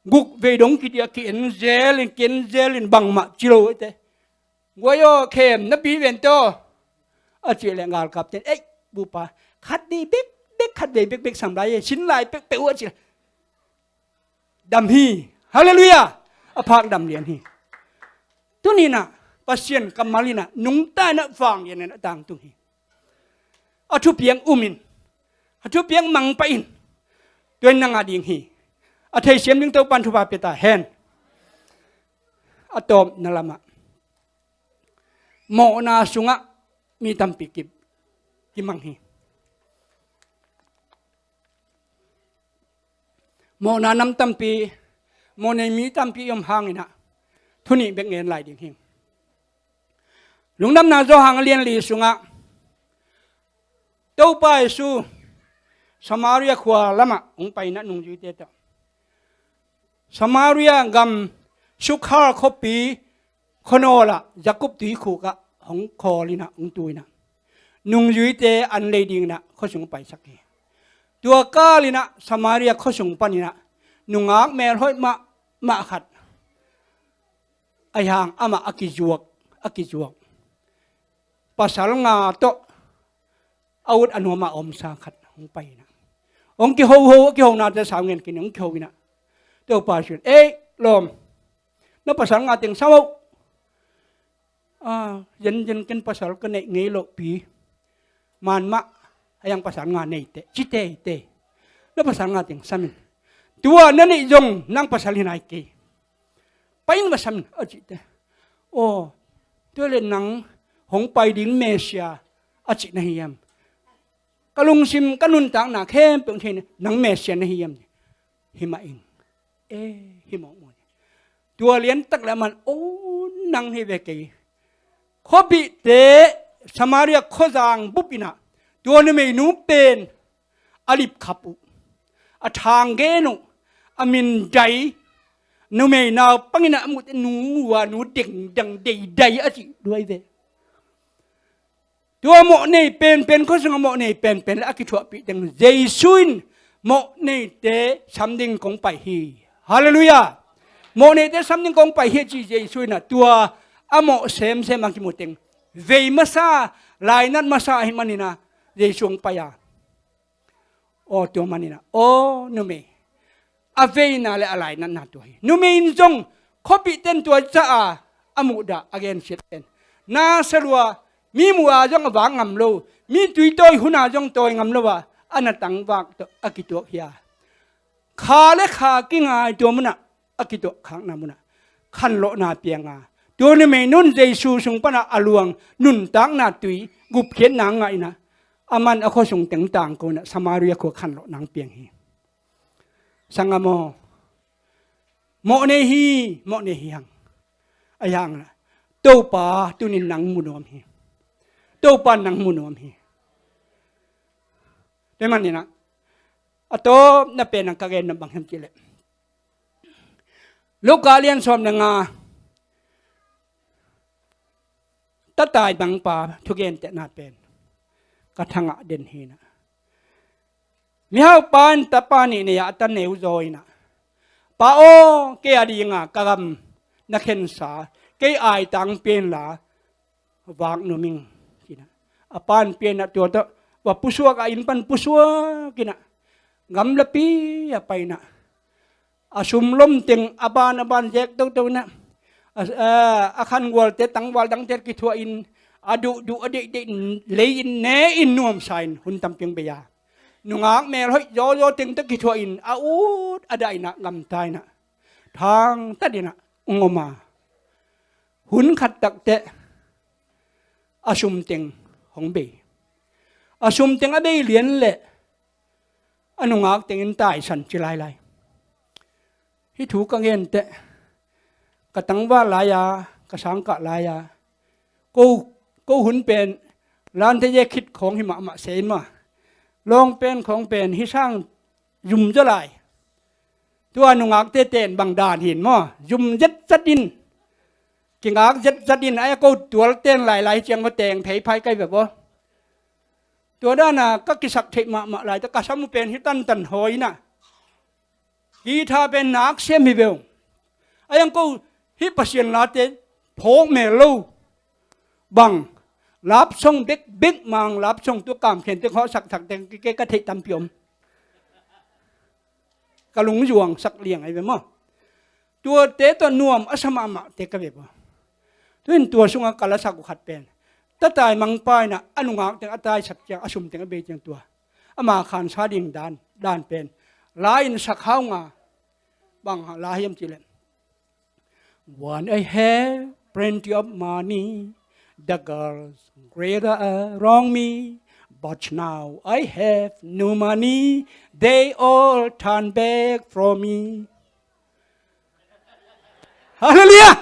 guk vei dong kidiah, ki-en zel in, ki-en zel in, bangmah ci lo teh. Guai aw, khem na pi ven teh aw, a cih leh galkapten, ei pupa, khat vei bekbek, khat vei bekbek sam lai e, sin lai peuhpeuh uh a cih leh dam hi. Halleluiah. A phak dam lian hi. Tuni inah Pasian kammal inah nungta inah vanglian inah tangtung hi. A thupiang um in, a thupiang mang pah in. Tua in nang a ding hi. A theisiam ding Topan thupha pia ta hen. A tawpna lamah mawhna sungah mi tampi ki, kimang hi. Mawhna nam tampi, mawhnei mi tampi i om hang inah thu nih bek ngen lai ding hi. Lungdamna Johan a lian li sungah Topa Jesu Samaria khua lamah hong pai inah nungzuite tawh, Samaria gam Sukhar khuapi khuanawl ah Jakob tuikhuk ah hong khawl inah hong tu inah nungzuite an lei ding inah khuasung paisak hi. Tua kal inah Samaria khuasung pan inah nungak melhoih mahmah khat, ahi hang amah a kizuak, a kizuak, pasal nga tawh a ut a nuam a omsa khat hong pai inah, hong kihoho, a kihonate sau ngen khin, hong kiho inah Topa Jesu in, ei lawm, na pasal nga teng sam o. A, zenzen ken pasal ka neih ngei loh pi. Man mah a, ei ang pasal nga nei teh, ci teitei. Na pasal nga teng sam in. Tua na neih zong nang pasal hi nai kei. Pai in va sam in, a cih teh. Aw, tua leh nang hong pai ding Messiah a cih na hi hiam? Ka lungsim, ka nuntakna khempeuh thei nang Messiah na hi hiam? Hi mah ing. E, hi mawkmawk. Tua liantak leh aman, aw, nang hi ve kei. Khuapihte Samaria khuazang bup inah tua numeinu pen a lipkhap uh, a thang gen uh, a min dai, numei naupang inah a muhte nu, mua nu, dengdang, deidai a cih duai ve. Tua mawhnei penpen, khuasung a mawhnei penpen leh a kithuahpih teng Jesu in mawhneite sam ding kong pai hi. Halleluiah. Mawhneite sam ding kong pai hi a ci Jesu inah tua a mawh semsem a kimu teng vei masa, lainat masa ahih man inah Jesu hong pai a. Aw, tua man inah, aw, numei, a veina leh a lainatna tua hi. Numei in zong khuapihte in tua zah a, a muhdah, a gensiat pen na sa lua, mi muh a zong a vak ngam lo, mi tuitawi hun a zong tawi ngam lo a, a natang vak tawh a kituak hi a, kha leh kha kingai tua munah a kituak khakna munah khanlawhna piang a, tua numeinun Jesu sung panah a luang nuntakna tui gupkhiatna ngah inah aman a khuasung teng tangko inah Samaria khua khanlawhna piang hi. Sanggam aw, mawhnei hi, mawhnei hi hang. Ahi hang inah Topa tunin nang mu nuam hi. Topa nang mu nuam hi. Tua man inah a tawpna pen nang ka gen nop bang hiam cih leh Luka lian sawm leh nga, tatai bangpa thugentehna pen ka thangah den hi na. Mihaupa in tapa nih nei-ah a ta neu zaw in ah, "Pa aw, kei a dinga ka gam na khensa, kei aitang pia inla vak nuam ing," ci-in ah, a pa in pia in ah, tua tawh va pusuak, a inn pan pusuak in ah, gamlapi ah pai in ah, a sumlom teng a ban a ban zek toto in ah, a, a, a khangualte tangval dangte kithuah in, a duhduh a deihdeih lei-in ne-in nuamsa in hun tampi hong bei a, nungak melhoih zawzaw teng tawh kithuah in a ut a dah in ah gamta in ah, thangtat in ah hong om a, hun khat takteh a sum teng hong bei. A sum teng a bei lian leh a nungak tengin taisan ci lailai. Hih thu ka genteh, ka tangval lai-a, ka sangkah lai-a, ko, ko hun pen lante ye khit khawng hi mahmah se in maw, lawng pen khawng pen hih sang zum zaw lai. Tua nungakte ten bang dan hi in maw, zum zetzat in, kingak zetzat in, ai ko tual ten lailai ciang va teng phei phai kai ve baw. Tua dana ka kisak theih mahmah lai teh, ka sam uh pen hih tantan hawi in ah, guitar pen nak sem hi ve ung. A yang ko hih Pasian late phawk mel lo. Bang love song bekbek mang, love song tua kamkhen teng hawh saksak teng kei ka theih tampi om. Ka lungzuang sak liang ahi ve maw. Tuate tawh nuam a sa mahmahte ka ve baw. Tu in tua sungah ka lasak uh khat pen, tatai mangpa in ah a nungak teng a taisak ciang, a sum teng a bei ciang tua, ama khansa ding dan, dan pen la in sak hau nga. Bang la hiam cih leh, "When I have plenty of money, the girls gather around me. But now I have no money, they all turn back from me." Hallelujah!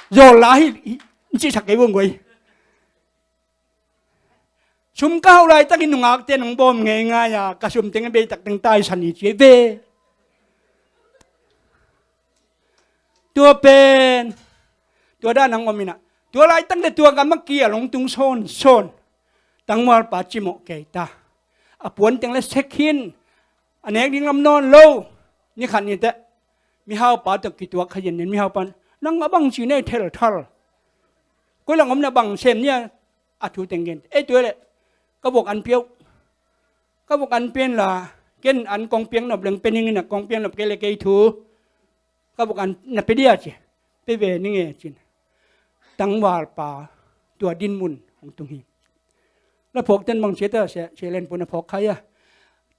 Zawl la hi, hi, hi, cihsak kei vung guai. Sum ka hauh laitakin nungakte nong bawm ngeingai a, ka sum teng a bei tak teng taisan hi ci ve. Tua pen, tua dan hong om in ah, tua laitak le tua gam a kial hong tung sawnsawn. Tangvalpa cimawh kei ta. A puan teng le sek hin, a nek ding lam nawn lo. Ni khat ni teh mihaupa tawh kituak kha zen in, mihaupa in, "Nang a bang ci na hi thelthal. Koi lang om na bang sem ni a?" A thu teng gen. "Ei, tua leh ka vuak an pia uh. Ka vuak an pia inla, ken an kong piak nop leng pia ning in ah, kong piak nop kei leh kei thu. Ka vuak an na pia dia?" ci. "Pia ve ning e," ci-in tangvalpa tua dinmun hong tung hi. La phawk ten bang ci a ta, Sia, Sia Len Pun a phawk khai a,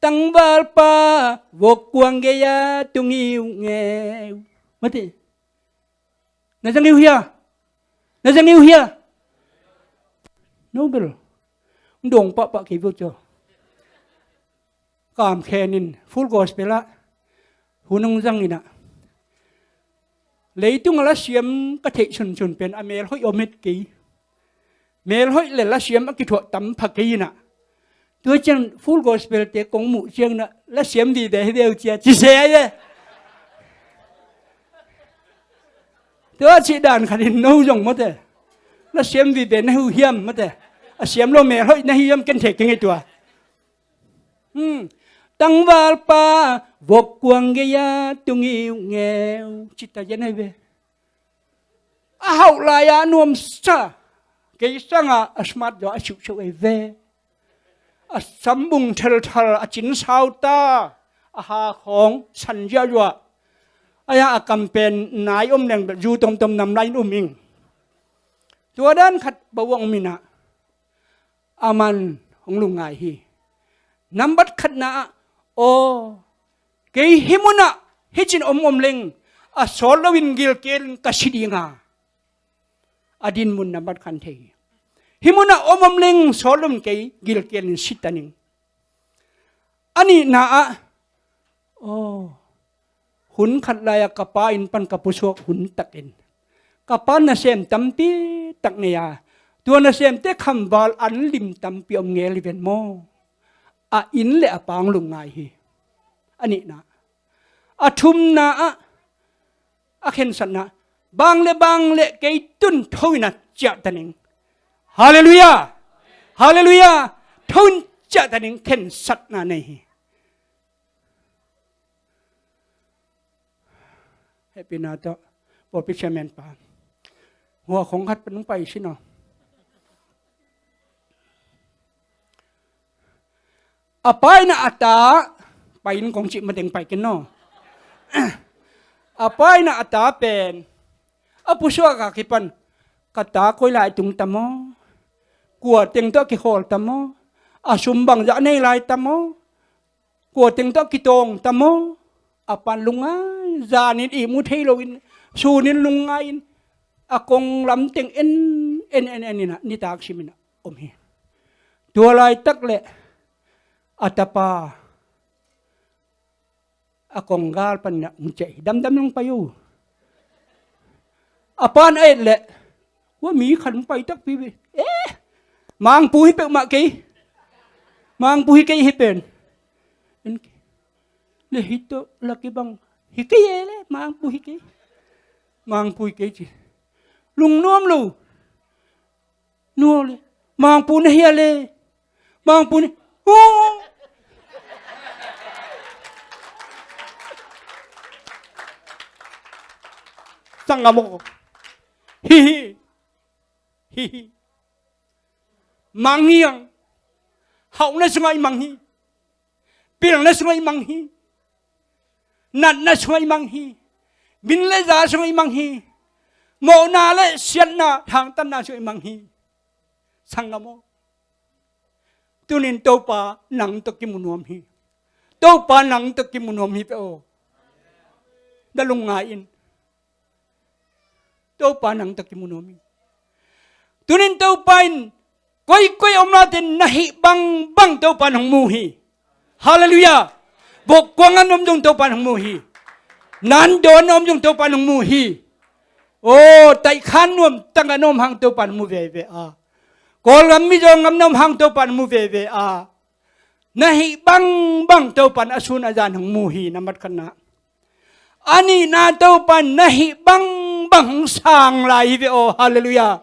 "Tangvalpa vok kuang gei-a tung hi uh ngeu." Mate. Na zang hi uh hia? Na zang hi uh hia? No bel. Dong pahpah kei veu cio. Kamkhen in Full Gospel ah hun hong zang in ah, leitung a lasiam ka theih sunsun pen a melhoih om het kei. Melhoih le lasiam a kithuah tam pha kei in ah, tua ciang Full Gospel te kong muh ciang in ah, "Lasiam vive hi veu cia," ci se ai ve. Tua cih dan khat in no zong mate, "Lasiam vive na hi uh hiam?" mate, "A siam lo melhoih na hi hiam?" ken thei kei ngei tua. Hmm. "Tangvalpa vok kuang gei-a tung hi uh ngeu," ci ta zen ai ve. A hauh lai-a nuamsa, kei sangah a smart zaw a siuhsiuh ai ve. A sambung thelthal, a cin sauta, a ha khawng san ziahziah. Ai-a a kam pen nai om leng bel zu tomtom nam lai in um ing. Tua dan khat bawang om in ah, a man hong lungngai hi. Nambat khatna ah, "Aw, kei hih munah hih cin om om leng a sawt loin gilkial in ka si ding a." A dinmun nambat khat thei hi. "Hih munah om om leng sawt loin kei gilkial in si ta ning." A nihna ah, "Aw, hun khat lai-a ka pa inn pan ka pusuak hun takin ka pa nasem tampi tak nei a, tua nasemte khamval an lim tampi om ngel hi ven maw? A inn le a pa hong lungngai hi." A nihna. A thumna ah, a khensatna, "Bang le bang le kei tun tho in ah ciah ta ning. Halleluiah. Halleluiah. Tho in ciah ta ning, khensatna nei hi. Hehpihna tawh pawlpi chairman pa, hua khong khat pan hong pai sin aw. A pa in a ta pai in kong cih mateng pai ken aw. A pa in a ta pen a pusuak a kipan, ka ta koi lai tung tam aw, kua teng tawh a kikhawl tam aw, a sum bangzah nei lai tam aw, kua teng tawh a kitawng tam aw. A pan lungngai, zanin ihmu thei loin, sunin lungngai in, a kong lam teng en en en en in ah nitak simin ah om hi. Tua laitak leh a tapa a konggal panin ah hong ciah hi. Damdam nong pai uh. A pan a et leh, hua mi khat hong pai takpi ve. Eh, Mangpu hi peuhmah kei. Mangpu hi kei hi pen. En kei. Le hi tawh la kibang hi kei e le, Mangpu hi kei. Mangpu hi kei ci. Lungnuam lo. Nua le. Mangpu na hia le. Mangpu na. Huu. Sang ngam aw. Hi hi. Hi hi. Mang hi ang. Hauhna sungah i mang hi. Pilna sungah i mang hi. Natna sungah i mang hi. Min le za sungah i mang hi. Mawhna le siatna, thangtatna sungah i mang hi. Sang ngam aw. Tunin Topa nang tawh kimu nuam hi. Topa nang tawh kimu nuam hi peuh aw. Na lungngai in. Topa nang tawh kimu nuam hi. Tunin Topa in koikoi a om nate na hih bangbang Topa in hong mu hi. Halleluiah. Bawhkuang ah na om zong Topa in hong mu hi. Nandaw ah na om zong Topa in hong mu hi. Aw, taihkhan nuam tangah na om hang Topa in hong mu veve a. Kawlgam Mizo gam na om hang Topa in hong mu veve a. Na hih bangbang Topa in a sun a zan hong mu hi, na matkhatna. A nihna Topa in na hih bangbang hong sang lai hi ve aw. Halleluiah.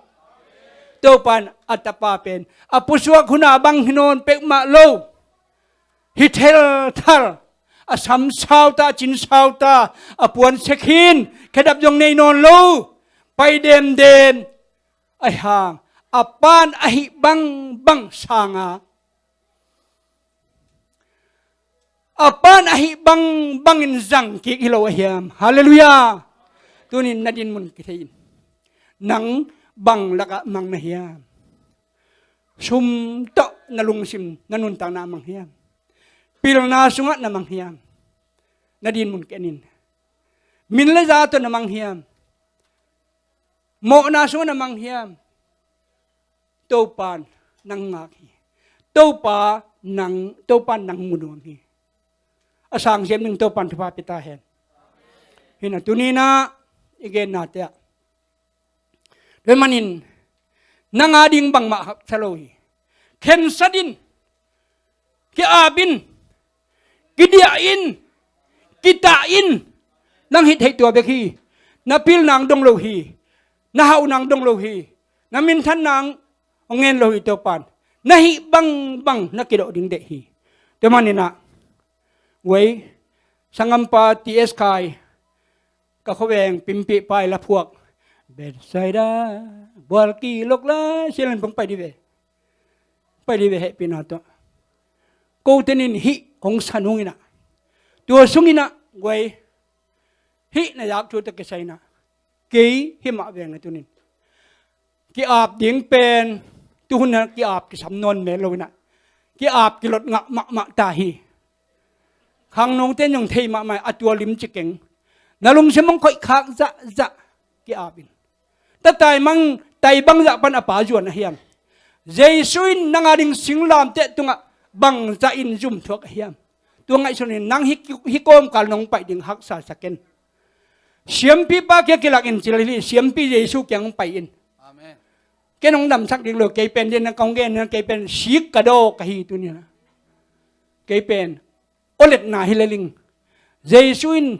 Topa in a tapa pen a pusuak hun a bang hi nawn peuhmah lo. Hi thelthal, a sam sauta, a cin sauta, a puan sekhin, khedap zong nei nawn lo. Pai demdem. Ahi hang a pan a hih bangbang sanga a pan a hih bangbangin zang kik hi lo a hiam? Halleluiah. Tunin na dinmun kithei in. Nang bang lakah mang na hiam? Sum tawh na lungsim, na nuntakna mang hiam? Pilna sungah na mang hiam? Na dinmun kithei in. Min le za tawh na mang hiam? Mawhna sungah na mang hiam? Topa nang ngak hi. Topa nang, Topa nang mu nuam hi. A sang siam ding Topa in thupha pia ta hen. Hi na, tuni-in ah i genna te ah, tua manin nang a ding bangmah haksa lo hi. Khensat in, ki-ap in, kidiah in, kitah in. Nang hih theih tua bek hi. Na pilna dong lo hi. Na hauhna dong lo hi. Na minthanna hong ngen lo hi Topa in. Na hih bangbang na kidawh ding deih hi. Tua manin ah, wei, sanggampa T S Khai, ka khuaveng Pimpih pa i la phuak, Bethsaida bual kilok lai sialan pong pai dih ve. Pai dih ve hehpihna tawh. Kote nin hih hong sa nung in ah, tua sung in ah, guai, hih na zak thu tawh kisai in ah, kei hih mah veng a tunin ki-ap ding pen, tuhun a ki-ap kisam nawn mel lo in ah, ki-ap kilot ngah mahmah ta hi. Khangnote in zong thei mahmah, a tua lim ci keng. Na lungsim hong khoih khak zahzah, ki-ap in. Tatai mang tai bangzah pan a pa zuan a hiam? Jesu in nang a ding singlamteh tungah bangzah in zum thuak a hiam? Tua ngaihsun in nang hih, hih kawmkal nong pai ding haksa sa ken. Siampipa kiang kilak in ci lel hi, siampi Jesu kiang hong pai in. Amen. Ken hong damsak ding lo, kei pen ding na kong gen, kei pen sik ka daw ka hi tuni-in ah. Kei pen aw letna hi lel ing. Jesu in,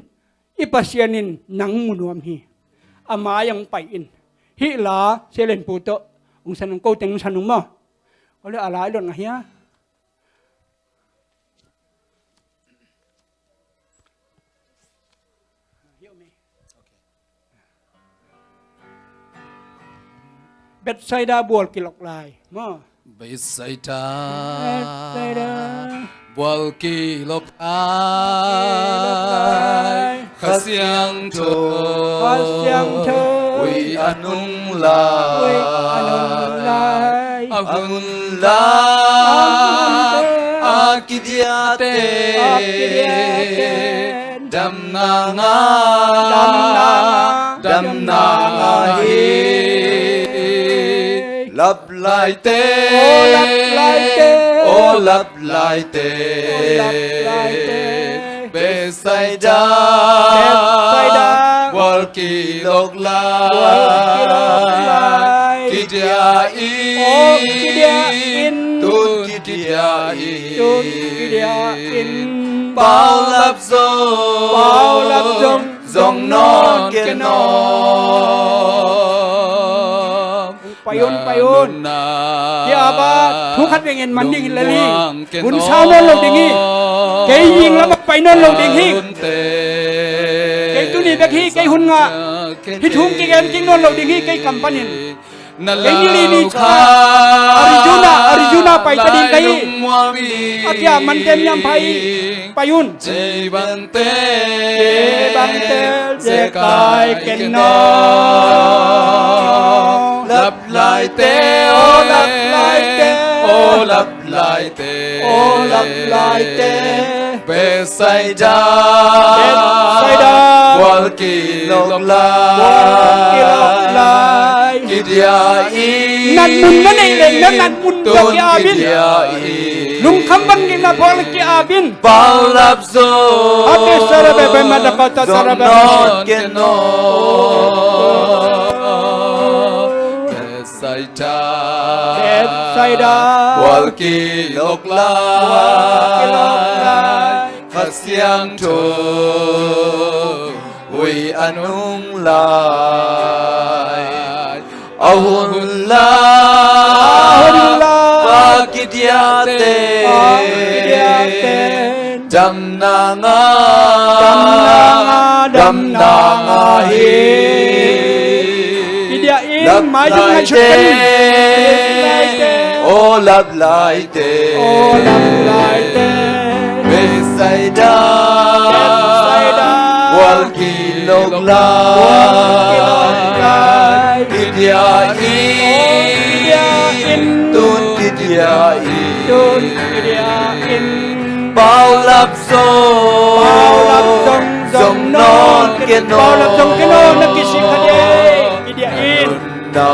i Pasian in nang mu nuam hi. A mai ah hong pai in. Hih la, Sia Lian Pu tawh hong san ung, ko teng hong san ung maw. Aw le, a la i lawt ngah hia? Bethsaida bual kilok lai maw. Bethsaida Bethsaida bual kilok lai, Kha Siangtho, Kha Siangtho, ui a nung lai, ui a nung lai. A hun lai, a hun lai, a kidiate, a kidiate, damna ngah, damna ngah, damna ngah hi. Laplaite, o laplaite, o laplaite, o laplaite. Bethsaida, Bethsaida bual kilok lai, bual kilok lai. Kidia in, o kidia in, tun kidia in, tun kidia in. Paulap zong, Paulap zong, zong nawn ken aw. Pai un, pai un. Ki-ap a, thu khat vei ngen man ding hi lel hi. Hun sau nawn lo ding hi. Kei ying lam ah pai nawn lo ding hi. Kei tuni bek hi, kei hun ngah. Hih thu kigen kik nawn lo ding hi, kei kam panin. Kei ni li ni ciang Arizona, Arizona pai ta ding ka hi. A kia man tem niam phai. Pai un. Ci bangte, ci bangte, zekai ken aw. Laplaite, o laplaite, o laplaite, o laplaite. Bethsaida, Bethsaida bual kilok lai, bual kilok lai. Kidia in, nat mun na neih leng na nat mun tawh ki-ap in. Kidia in. Lungkham bang ding na pawl ki-ap in. Paulap zong, zong nawn ken aw. Bethsaida, Bethsaida bual kilok lai, bual kilok lai. Kha Siangtho ui a nung lai. A hun lai, a hun lai, a kidiate, a kidiate, damna ngah, damna ngah, damna ngah hi. Kidia in, mai zong ngai sut ken. Laplaite, o laplaite, o laplaite. Bethsaida, Bethsaida bual kilok lai, bual kilok lai. Kidia in, o kidia in, tun kidia in, tun kidia in. Paulap zong, Paulap zong, zong nawn ken aw. Paulap zong ken aw, na kisik kha ding. Kidia in. Nunna,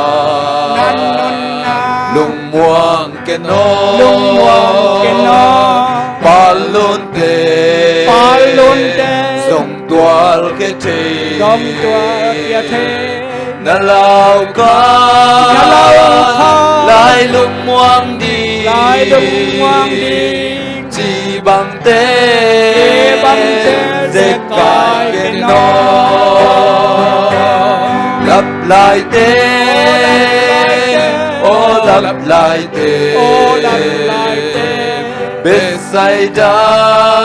nunna, lungmuang ken aw. Lungmuang ken aw. Palunte, palunte, zong tual kia thei, zong tual kia thei. Na lau kha, na lau kha, lai lungmuang ding, lai lungmuang ding. Ci bangte, ci bangte, zekai ken aw. Laplaite, o laplaite, o laplaite. Bethsaida,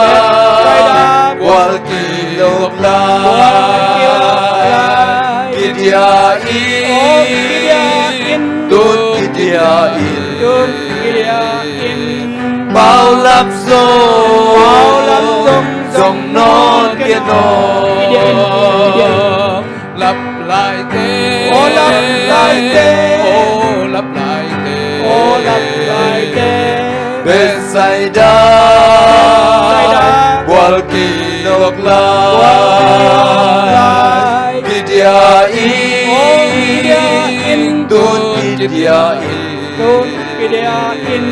Bethsaida bual kilok lai, bual kilok lai. Kidia in, o kidia in, tun kidia in, tun kidia in. Paulap zong, Paulap zong, zong nawn ken aw. Kidia in, kidia in. Laplaite, o laplaite, o laplaite, o laplaite. Bethsaida, Bethsaida bual kilok lai, bual kilok lai. Kidia in, o kidia in, tun kidia in, tun kidia in.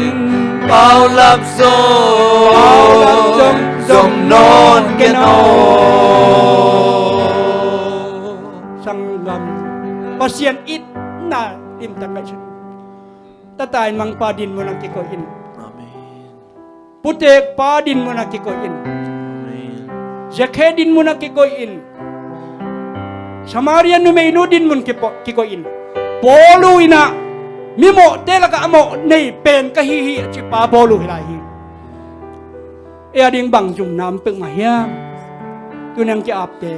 Paulap zong, Paulap zong, zong nawn ken aw. Sanggam, Pasian itna limtak ngaihsun. Tata in Mangpa dinmun ah kikoih in. Amen. Putekpa dinmun ah kikoih in. Amen. Zakhe dinmun ah kikoih in. Samaria numeinu dinmun kipo-, kikoih in. Paul in ah mimawhte lakah a mawh nei pen ka hi hi a ci pa Paul hi lai hi. Ei a ding bang zumna om peuhmah hiam? Tuniang ki-apte,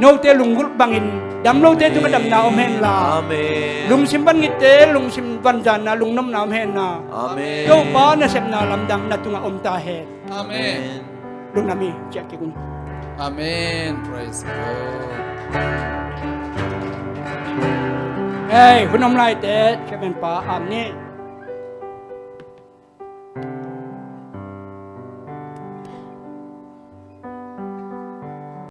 note lunggulh bangin dam lote tungah damna om henla, lungsim van ngitte lungsim van zanna, lungnopna om henla, Topa nasepna lamdang na tungah om ta hen. Amen. Lungdam hi, ciah kik un. Amen. Praise God. Hei, hun om laite, Chairman pa, amen.